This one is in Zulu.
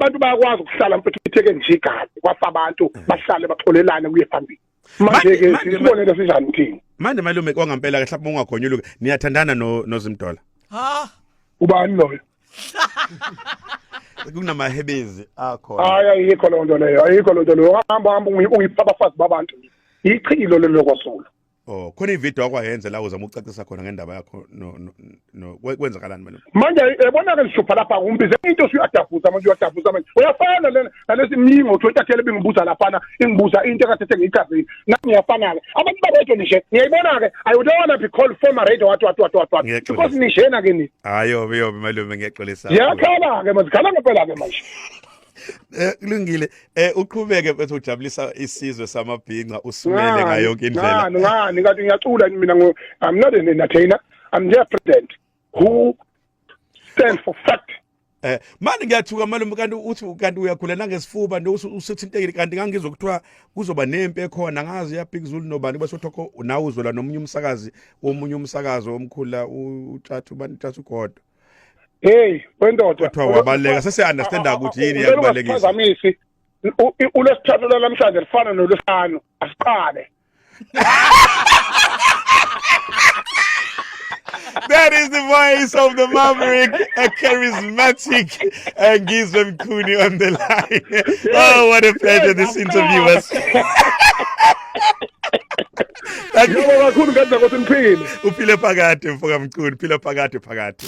Abantu bayakwazi ukuhlala, mfethu, itheke nje igazi, kwafa abantu, bahlale baxolelane kuye phambili. Manje ke sisibonele sinjani thina? Manje malume, kwangampela ke, mhlawumbe ungagonyuluka, niyathandana no noZimdola? Ha. Ubani loyo? Kunamahebezi akhona. Hayi, ayikho leyo nto leyo, ayikho leyo nto leyo. Hamba, hamba, ungipha abafazi babantu, ichilo lelo kwaZulu. Oh, khona ivideo akwayenze la uzama ukucacisa khona ngendaba yakho no kwenzakalani, malume? Manje yabona ke, lihlupha lapha, umbize into usuyadavuza manje, uyadavuza manje, uyafana lena nalesi mningo uthi bengibuza laphana, ingibuza into ekade sengiyichazile nami, ngiyafana-ke. Abantu ba-radio nje, ngiyayibona-ke. I don't wanna be called former radio what what what what what Ngiyaxolisa. because nijena ke ni. Hayi, yobe malume, ngiyaxolisa. Ziyakhala-ke manje, zikhala ngempela-ke manje. Kulungile, uqhubeke bese ujabulisa isizwe samabhinca, usimele ngayo yonke indlela. Ngani, ngani ngathi ngiyacula mina? I'm not an entertainer, I'm just president who stands for fact. Manje ngiyathuka malume, kanti uthi kanti uyakhula nangesifuba nje, usuthintekile, kanti ngangizwa kuthiwa kuzoba nempi ekhona, ngazi ya Big Zulu nobani, bese uthoko nawe uzola nomunye umsakazi womunye umsakazo omkhulu, uTshathu bani, uTshathu Godo. Hey wendoda. Kuthiwa wabaleka, sese understand ukuthi yini yakubalekisa. Ungaphazamisi, ulwesithathu lwanamhlanje lifana nolwesihlanu, asiqale. That is the voice of the maverick, a charismatic Ngizwe Mchunu on the line. Oh, what a pleasure this interview was. Thank you. Ngiyabonga kakhulu, ngenza ukuthi niphile. Uphile phakade, mfoka Mchunu, phila phakade phakade.